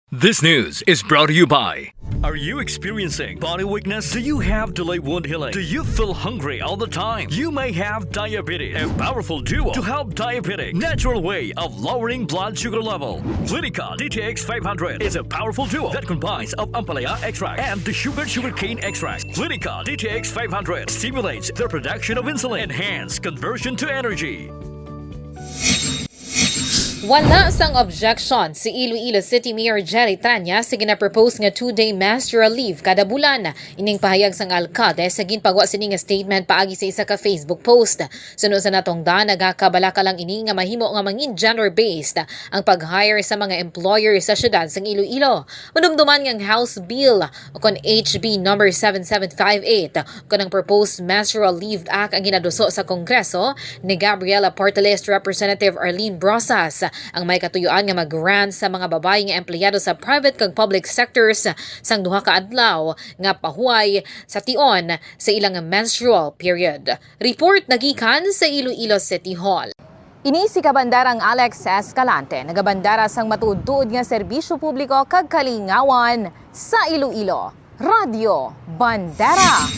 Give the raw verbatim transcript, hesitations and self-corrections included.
This news is brought to you by. Are you experiencing body weakness? Do you have delayed wound healing? Do you feel hungry all the time? You may have diabetes. A powerful duo to help diabetic natural way of lowering blood sugar level. Clinica D T X five hundred is a powerful duo that combines of ampalaya extract and the sugar sugarcane extract. Clinica D T X five hundred stimulates the production of insulin, enhance conversion to energy. Wala sang objection si Iloilo City Mayor Jerry Tranya sa ginapropose nga two-day menstrual leave kada bulan. Ining pahayag sang alkalde sa ginpagwa sini nga statement paagi sa isa ka Facebook post. Suno sa natungdan, nagakabalaka lang ini nga mahimo nga mangin gender-based ang pag-hire sa mga employer sa siyudad sang Iloilo. Madumduman nga ang House Bill o kon H B number seven seven five eight, kon ang Proposed Menstrual Leave Act ang ginaduso sa Kongreso ni Gabriela Portales, Representative Arlene Brosas ang may katuyuan nga mag-grant sa mga babayi nga empleyado sa private kag public sectors sang duha ka adlaw nga pahuway sa tion sa ilang menstrual period. Report nagikan sa Iloilo City Hall. Ini si Kabandarang Alex Escalante, nagabandara sang matuod-tuod nga serbisyo publiko kag kalingawan sa Iloilo. Radyo Bandera.